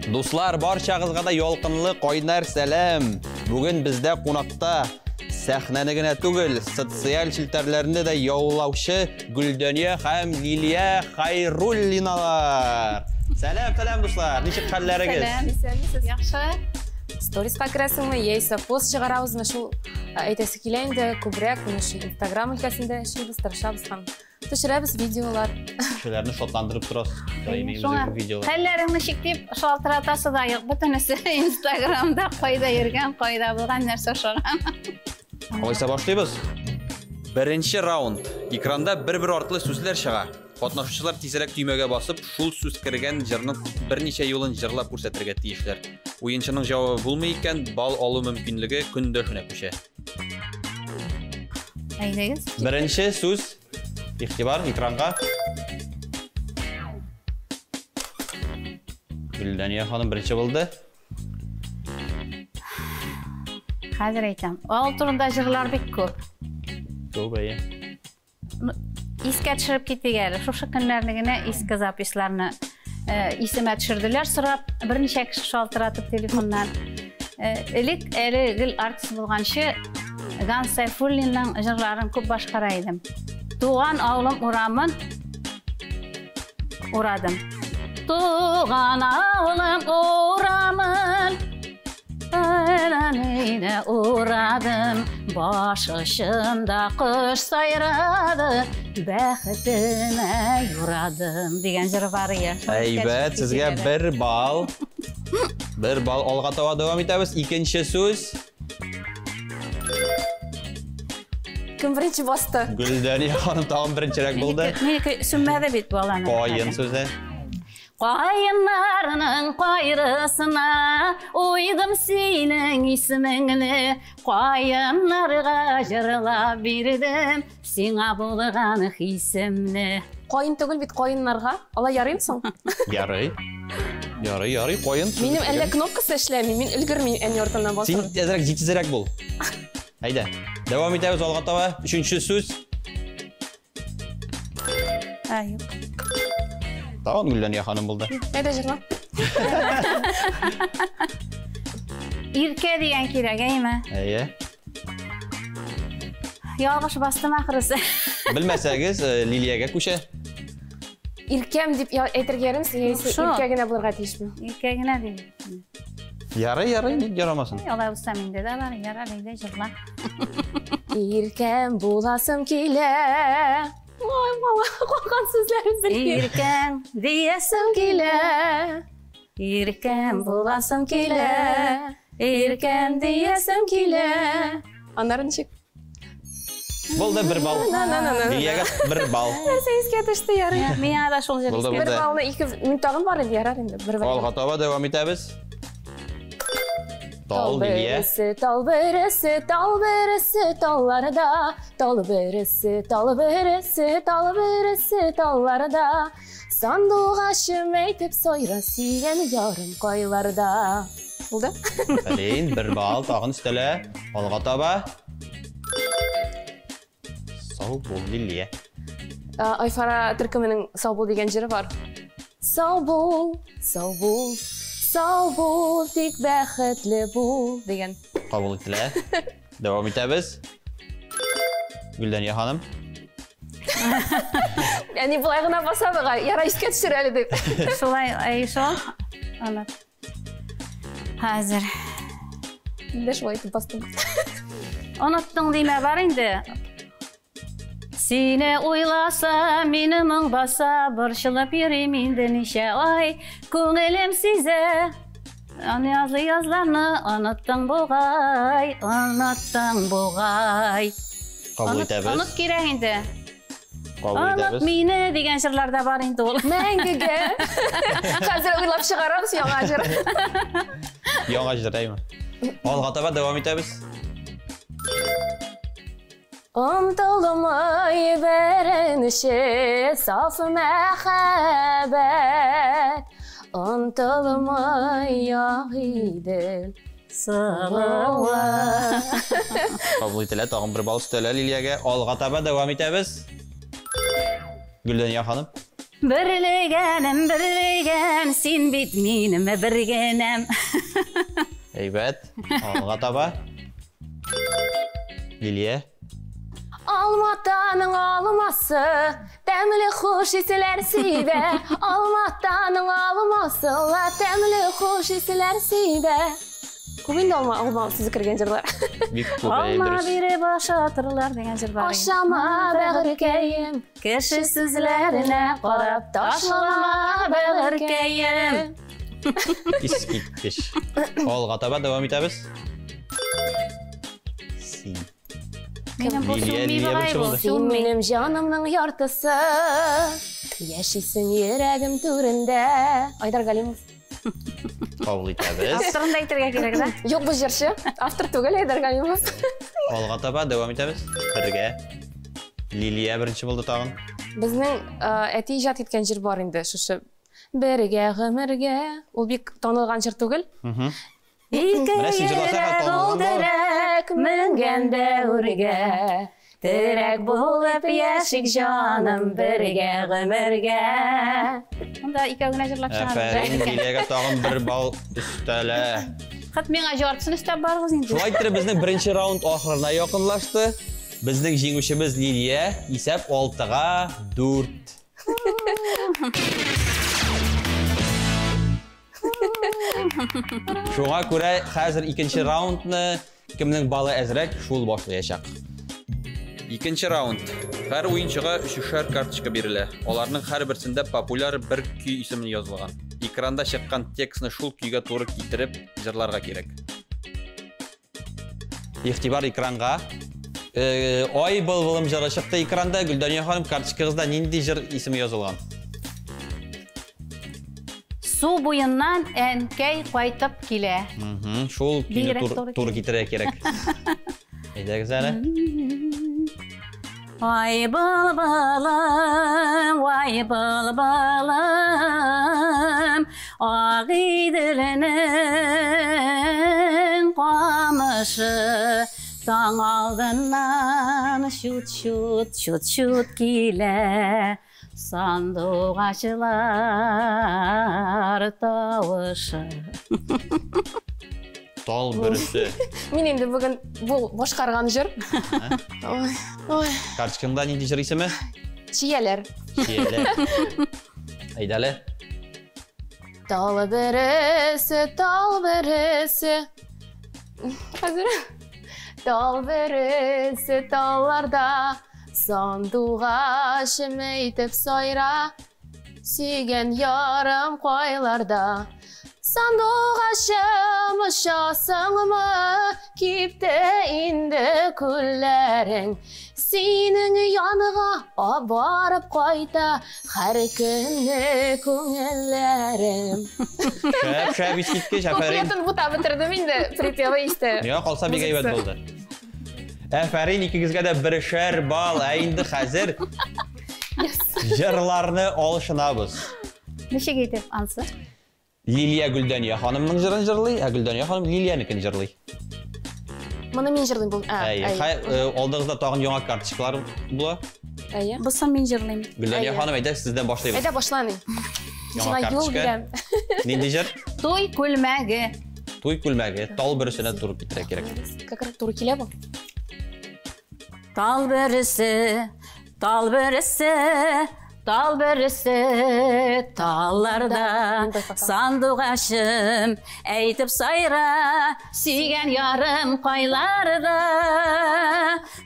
Дуслар, барчагызга да ялкынлы кайнар сәлам. Бүген бездә кунакта сәхнәне генә түгел, социаль челтәрләрне дә яулаучы Гөлдәния һәм Лилия Хайруллиналар. Сәлам, сәлам, дуслар. Ничек хәлләрегез? Сәлам, исәнмесез. Яхшы. Сториска керәсеңме, яисә пост чыгарабызмы, шул әйтәсе килә инде, күбрәк менә шул Инстаграм өлкәсендә эшлибез, тырышабыз һәм төшерәбез видеолар. Кешеләрне шатландырып торасыз. Даими Шуңа үзегезнең видеолар. Хәлләрең ничек дип шалтыратасы да юк. Бөтенесе Инстаграмда кайда йөргән, кайда булган, нәрсә ашаган. Алайса башлыйбыз. Беренче раунд. Экранда бер-бер артлы сүзләр чыга. Катнашучылар тизрәк төймәгә басып, шул сүз кергән җырның берничә юлын җырлап күрсәтергә тиешләр. Уенчының җавабы булмый икән, балл алу мөмкинлеге көндәшенә күчә. Әйдәгез. Беренче сүз. Игътибар экранга. Гөлдания ханым беренче булды. Хәзер әйтәм. Авыл турында җырлар бик күп. Күп, әйе. Искә төшереп китик әле. Шушы көннәрне генә иске записьларны исемә төшерделәр сорап, берничә кеше шалтыратып телефоннан. Элек әле гел артист булганчы Ганс Сайфуллинның җырларын күп башкара идем. Туган авылым урамын урадым. Туган авылым урамын Әнәнәйне урадым, баш очында кош сайрады, бәхетемә юрадым дигән җыр бар иде. Әйбәт, сезгә бер балл. Бер балл, алга таба дәвам итәбез. Икенче сүз. Кем беренче басты? Гөлдәния ханым тагын беренчерәк булды. Минеке сүнмәде бит баланың. Каен сүзе. Каеннарның кайрысына уйдым синең исемеңне, каеннарга җырлап бирдем сиңа булган хисемне. Каен түгел бит, каеннарга. Алай ярыймы соң? Ярый. Ярый, ярый, каен. Минем әллә кнопкасы эшләми, мин өлгермим әни артыннан Син басып. әзрәк җитезрәк бул. Әйдә. Дәвам итәбез алга таба. Өченче сүз. Ә, юк. Тагын Гөлдәния ханым булды. Әйдә җырла. Иркә дигән кирәк, әйме? Әйе. Ялгыш бастым ахрысы. Белмәсәгез, Лилиягә күчә. Иркәм дип әйтергә ярыймы, яисә Шул. иркә генә булырга тиешме? Иркә генә дип. Ярый, ярый, ник ярамасын. Алай булса миндә дә бар, ярар, әйдә җырла. Иркәм буласым килә. Ой, мала, калган сүзләрен белмим. Иркәм диясем Килә. Иркәм буласым килә. Иркәм диясем килә. Аннары ничек? Булды бер балл. На-на-на-на. Лилиягә бер балл. Нәрсә искә төште, ярый. Миңа да шул җыр Булды, искә Бер булды. баллны ике мин тагын бар инде, ярар инде. Бер балл. Алга таба дәвам итәбез. Тал, Лилия. бересе, тал бересе, тал бересе, талларда, тал бересе, тал бересе, тал бересе, талларда. Сандугачым әйтеп сайра сөйгән ярым кайларда. Булды? Афәрин, бер балл тагын өстәлә. Алга таба. Сау бул, Лилия. Айфара төркеменең Сау бул дигән җыры бар. Сау бул, сау бул, сау бул, тик бәхетле бул дигән. Кабул ителә. Дәвам итәбез. Гөлдәния ханым. Әни болай гына баса бугай, яра искә төшер әле дип. Шулай, әй, шул. Аны. Хәзер. Мин дә шулай итеп бастым. Оныттың димә бар инде. Сине уйласа, мине моң баса, борчылып йөрим инде ничә ай, күңелем сизә. Аны язлы язларны оныттың бугай, оныттың бугай. Кабул итәбез. Оныт кирәк инде. Кабул Оныт итәбез. мине дигән җырлар да бар инде ул. Мәңгегә. Хәзер уйлап чыгарабыз яңа җыр. Яңа җыр, әйме? Алга таба дәвам итәбез. Омтылмай беренче саф мәхәббәт, Омтылмай Агыйдел сылуы. Кабул ителә, тагын бер балл өстәлә Лилиягә. Алга таба дәвам итәбез. Гөлдәния ханым. Берлегәнем, берлегән, син бит минем бергенәм. Әйбәт. Алга таба. Лилия. Алматаның алмасы, тәмле хуш исләр сибә. Алматаның алмасы, ла тәмле хуш исләр сибә. Күп инде алма, алма сүзе кергән җырлар. Бик күп, әй, Алма дөрес. биреп ашатырлар дигән җыр бар. Ашама бәгырькәем, Кеше сүзләренә карап ташлама бәгырькәем. Искиткеч. Алга таба дәвам итәбез. Син. Минем бу Лилия, сүнми Лилия бугай беренче бу, булды. Син сүнми. минем җанымның яртысы, яшисең йөрәгем түрендә. Айдар Галимов. Кабул итәбез. Авторын да әйтергә кирәк, да? Юк, бу җырчы, автор түгел Айдар Галимов. Алга таба дәвам итәбез. Бергә. Лилия беренче булды тагын. Безнең әти иҗат иткән җыр бар инде, шушы Бергә гомергә. Ул бик танылган җыр түгел. Ике Менә син җырласаң, йөрәк танылган ул булыр. терәк менгән дәүргә. Терәк булып яшик җаным бергә гомергә. Монда икәү генә җырлап Афәрин, чыгабыз. Лилиягә тагын бер балл өстәлә. Хат миңа яртысын өстәп барыгыз инде. Шулай итеп безнең беренче раунд ахырына якынлашты. Безнең җиңүчебез Лилия, исәп 6-га 4. Шуңа күрә хәзер икенче раундны кемнең балы әзрәк, шул башлаячак. Икенче раунд. Һәр уенчыга өчешәр карточка бирелә. Аларның һәрберсендә популяр бер көй исеме язылган. Экранда чыккан текстны шул көйгә туры китереп җырларга кирәк. Игътибар экранга. Ай былбылым җыры чыкты экранда. Гөлдания ханым, карточкагызда нинди җыр исеме язылган? Су буеннан әнкәй кайтып килә. Шул көйне Бигрәк туры туры китерергә кирәк. Әйдәгез әле. Ай былбылым, вай былбылым, Агыйделнең камышы таң алдыннан чут-чут, чут-чут килә. Сандугачлар тавышы. Тал бөресе. Мин инде бүген бу башкарган җыр. Ой, ой. Карточкаңда нинди җыр исеме? Чияләр. Чияләр. Әйдә әле. Тал бөресе, тал бөресе. Хәзер. Тал бөресе талларда сандугачым әйтеп сайра. Сөйгән ярым кайларда. Сандугачым очасыңмы? Кипте инде күлләрең. Синең яныңа барып кайта һәр көнне күңелләрем. Шәп, шәп, искиткеч, афәрин. Куплетын бутап бетердем инде, припевы истә. Миңа калса бик әйбәт булды. Афәрин, икегезгә дә берешәр балл. Ә инде хәзер җырларны алышынабыз. Ничек итеп ансы? Лилия Гөлдания ханымның җырын җырлый, ә Гөлдания ханым Лилиянекен җырлый. Моны мин җырлыйм бу. Әйе, алдыгызда тагын яңа карточкалар була. Әйе. Бусын мин җырлыйм. Гөлдания Әйе. ханым, әйдә, сездән башлыйбыз. Әйдә башланыйм. Яңа Сиңа юл карточка. бирәм. Нинди җыр? Туй күлмәге. Туй күлмәге, тал бөресенә туры китерә кирәк. Как раз туры килә бу. Тал бөресе, тал бөресе, тал бөресе, талларда сандугачым әйтеп сайра, сөйгән ярым кайларда.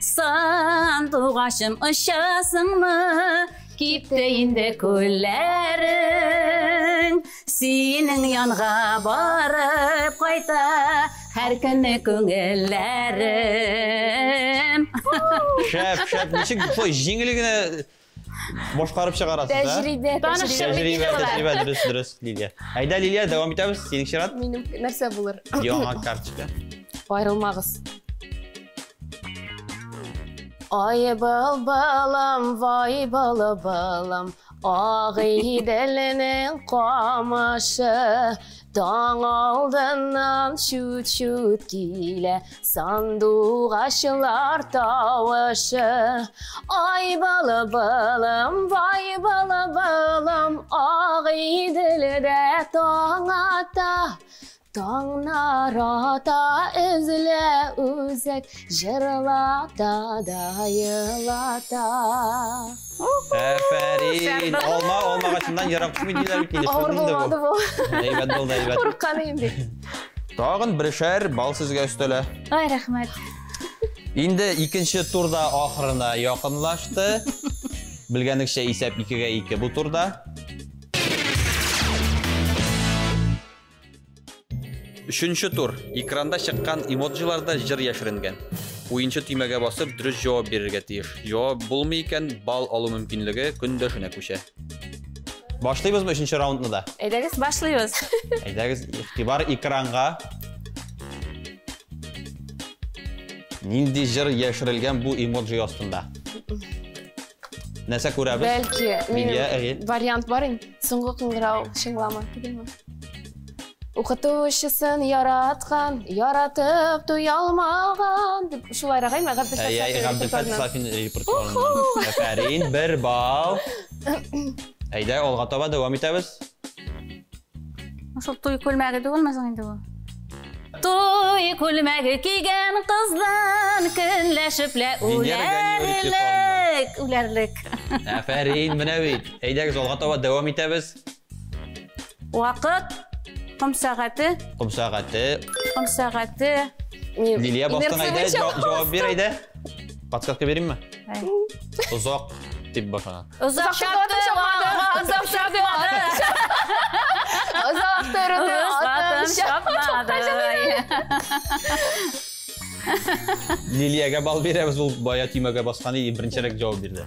Сандугачым очасыңмы? Кипте инде күлләрең. Синең янга барып кайта һәр көнне күңелләрем. Шәп, шәп, ничек шулай җиңел генә башкарып чыгарасыз, а? Тәҗрибә, Танышып тәҗрибә. Тәҗрибә, тәҗрибә, дөрес, дөрес, Лилия. Әйдә, Лилия, дәвам итәбез. Синең чират. Минем нәрсә булыр? Яңа карточка. Аерылмагыз. Ай былбылым, вай былбылым, Агыйделнең камышы, таң алдыннан чут-чут килә сандугачлар тавышы. Ай былбылым, вай былбылым, таң ата. Таңнар ата, өзелә үзәк, җырлата да елата. Афәрин! Алма, алма агачыннан ерак төшми диләр бит инде. Авыр булмады бу. Әйбәт булды, әйбәт. Курыккан идем бит. Тагын бершәр балл сезгә өстәлә. Ай, рәхмәт. Инде икенче турда ахырына якынлашты. Белгәнегезчә, исәп 2-гә 2 бу турда. Өченче тур. Экранда чыккан эмоджиларда җыр яшеренгән. Уенчы төймәгә басып, дөрес җавап бирергә тиеш. Җавап булмый икән, балл алу мөмкинлеге көндәшенә күчә. Башлыйбызмы өченче раундны да? Әйдәгез, башлыйбыз. Әйдәгез, игътибар экранга. Нинди җыр яшерелгән бу эмоджи астында? Нәрсә күрәбез? Бәлки, минем вариант бар инде. Соңгы кыңгырау чыңлама, түгелме? Укытучысын яраткан, яратып туялмаган дип шулайрак әйме? Габделфәт Сафин репертуарыннан. Афәрин, бер балл. Әйдә, алга таба дәвам итәбез. Шул туй күлмәге түгелме соң инде бу? Туй күлмәге кигән кыздан көнләшеп лә үләрлек, үләрлек. Афәрин, менә бит. Әйдәгез, алга таба дәвам итәбез. Вакыт, ком сәгате. Ком сәгате. Ком сәгате. Лилия бастың әйдә, җавап бир әйдә. Подсказка биримме? Озак дип башлана. Озак чапты, озак чапты. Озак торды, атым чапмады. Лилиягә балл бирәбез, ул бая төймәгә баскан иде, беренчерәк җавап бирде.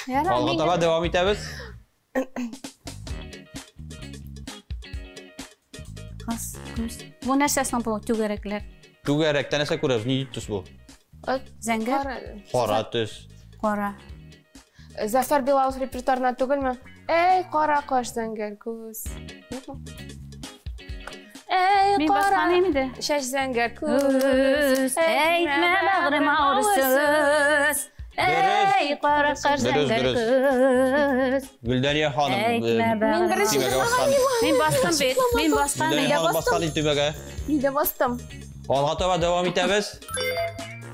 Алга таба дәвам итәбез. Кыз, күз. Бу нәрсә соң бу түгәрәкләр? Түгәрәктә нәрсә күрәбез? Нинди төс бу? Зәңгәр. Кара төс. Кара. Зәфәр Билалов репертуарына түгелме? Әй, кара каш, зәңгәр күз. Әй, кара чәч, зәңгәр күз. Әйтмә бәгърем авыр сүз. Әй, кара каш, зәңгәр күз. Гөлдәния ханым. Мин беренче Мин бастым бит. Мин баскан. Мин дә бастым. Төймәгә. Мин дә бастым. Алга таба дәвам итәбез.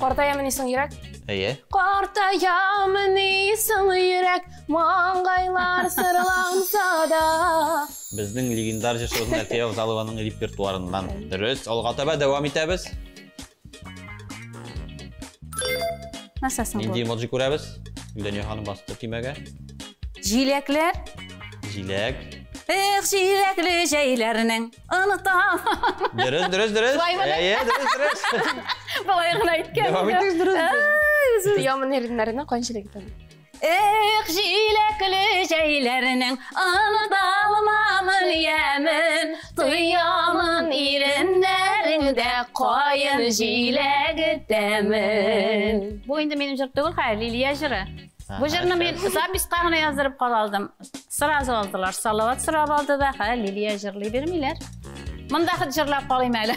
Картаямыни соң йөрәк? Әйе. Картаямыни соң йөрәк, маңгайлар сырланса да. Безнең легендар җырчыбыз Әлфия Авзалованың репертуарыннан. Дөрес, алга таба дәвам итәбез. Нәрсә соң бу? Нинди эмоджи күрәбез? Гөлдәния ханым басты төймәгә. Җиләкләр. Җиләк. Эх, җиләкле җәйләрнең онытам. Дөрес, дөрес, дөрес. Әйе, дөрес, дөрес. Болай гына әйткән. Дәвам итегез, дөрес. Ямын иреннәренә кайын җиләге тәме. Эх, җиләкле җәйләрнең оныталмамын ямен, тоямын иреннәреңдә кайын җиләге тәмен. Бу инде минем җыр түгел, хәер, Лилия җыры. Бу җырны мин записка гына яздырып кала алдым. Сразу алдылар. Салават сорап алды да, хәер, Лилия җырлый бирмиләр. Монда хит җырлап калыйм әле.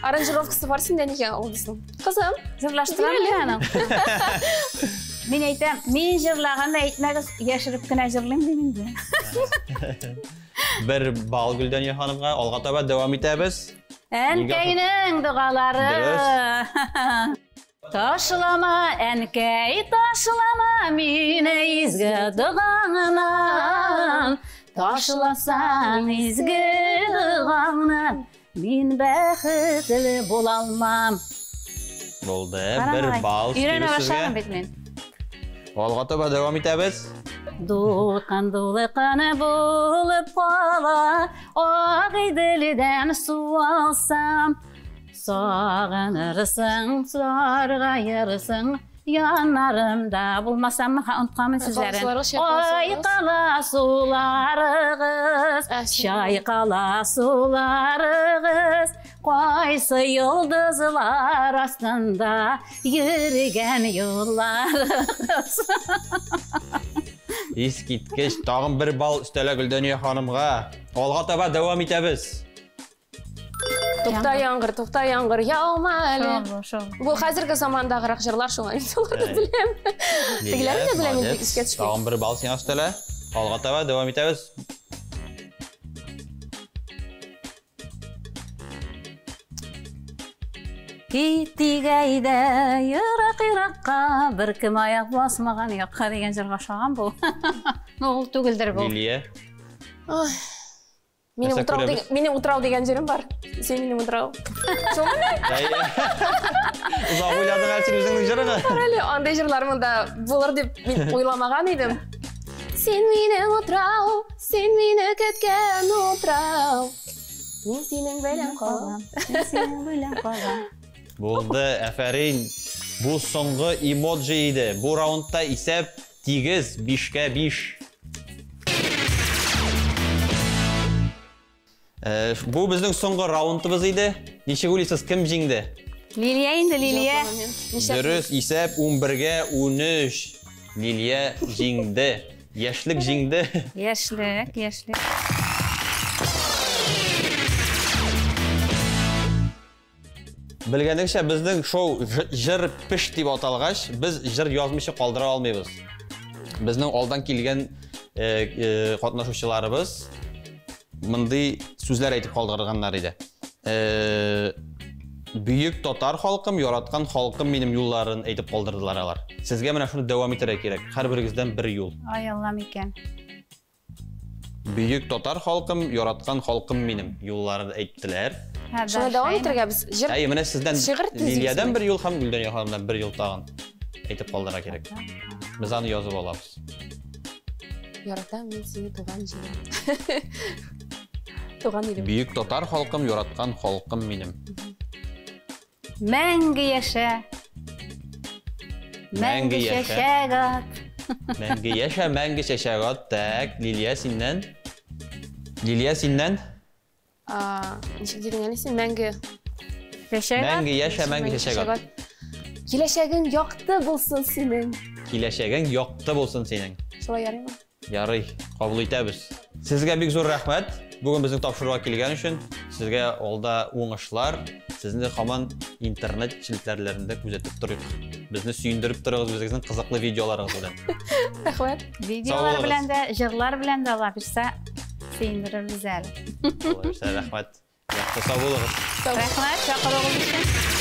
Аранжировкасы бар синдә нигә алдысың? Кызым, җырлаштырам әле аны. Мин әйтәм, мин җырлаганда әйтмәгез, яшереп кенә җырлыйм дим инде. Бер балл Гөлдәния ханымга, алга таба дәвам итәбез. Әнкәйнең догалары. Ташлама, әнкәй, ташлама мине изге догаңнан. Ташласаң изге догаңнан, мин бәхетле була алмам. Булды, бер балл. Өйрәнә башладым бит мин. Алга таба дәвам итәбез. Дулкын дулкын булып кала, Агыйделдән су алсам. Сагынырсың, саргаерсың, яннарымда булмасам, онытканмын сүзләрен. Айкала суларыгыз, чайкала суларыгыз, кайсы йолдызлар астында йөргән юлларыгыз. Искиткеч, тагын бер балл өстәлә Гөлдәния ханымга. Алга таба дәвам итәбез. Тукта яңгыр, тукта яңгыр, яума әле. Бу хәзерге замандагырак җырлар шуңа инде аларны беләм. Тегеләрне дә беләм инде, искә төшми. Тагын бер балл сиңа өстәлә. Алга таба дәвам итәбез. Китик әйдә ерак-еракка, беркем аяк басмаган якка дигән җырга ошаган бу. Ну, ул түгелдер бу. Лилия. Ой. Минем Нәрсә утрау күрәбез? дигән, минем утрау дигән җырым бар. Син минем утрау. Шулмы? Әй, Озак уйладың әле син үзеңнең җырыңа. Әле андый җырлар монда булыр дип мин уйламаган идем. Син минем утрау, син мине көткән утрау. Мин синең белән калам. Мин синең белән калам. Булды, афәрин. Бу соңгы эмоджи иде. Бу раундта исәп тигез, 5-кә 5. Бу безнең соңгы раундыбыз иде. Ничек уйлыйсыз, кем җиңде? Лилия инде, Лилия. Дөрес, исәп 11-гә 13. Лилия җиңде. Яшьлек җиңде. Яшьлек, яшьлек. Белгәнегезчә, безнең шоу Җыр пеш дип аталгач, без җыр язмыйча калдыра алмыйбыз. Безнең алдан килгән катнашучыларыбыз мондый сүзләр әйтеп калдырганнар иде. Бөек татар халкым, яраткан халкым минем юлларын әйтеп калдырдылар алар. Сезгә менә шуны дәвам итәргә кирәк. Һәрберегездән бер юл. Ай, Аллам икән. Бөек татар халкым, яраткан халкым минем юлларын әйттеләр. Шуны дәвам итәргә без җыр. Әйе, менә сездән Шигырь төзибез Лилиядән бер юл һәм Гөлдания ханымнан бер юл тагын әйтеп калдырырга кирәк. Без аны язып алабыз. Яратам мин сине туган җирем. Туган илем. Бөек татар халкым, яраткан халкым минем. Мәңге яшә. Мәңге яшә. чәчәк ат. Мәңге яшә, мәңге чәчәк ат. Так, Лилия синнән. Лилия синнән. А, ничек дидең әле син? Мәңге Чәчәк ат. Мәңге яшә, мәңге чәчәк ат. Киләчәгең якты булсын синең. Киләчәгең якты булсын синең. Шулай ярыймы? Ярый, кабул итәбез. Сезгә бик зур рәхмәт. Бүген безнең тапшыруга килгән өчен. Сезгә алда уңышлар. Сезне һаман интернет челтәрләрендә күзәтеп торыйк. Безне сөендереп торыгыз үзегезнең кызыклы видеоларыгыз белән. Рәхмәт. Видеолар Сау белән дә, җырлар белән дә Алла бирсә сөендерербез әле. Алла бирсә, рәхмәт. Яхшы сау булыгыз. Рәхмәт чакыруыгыз өчен.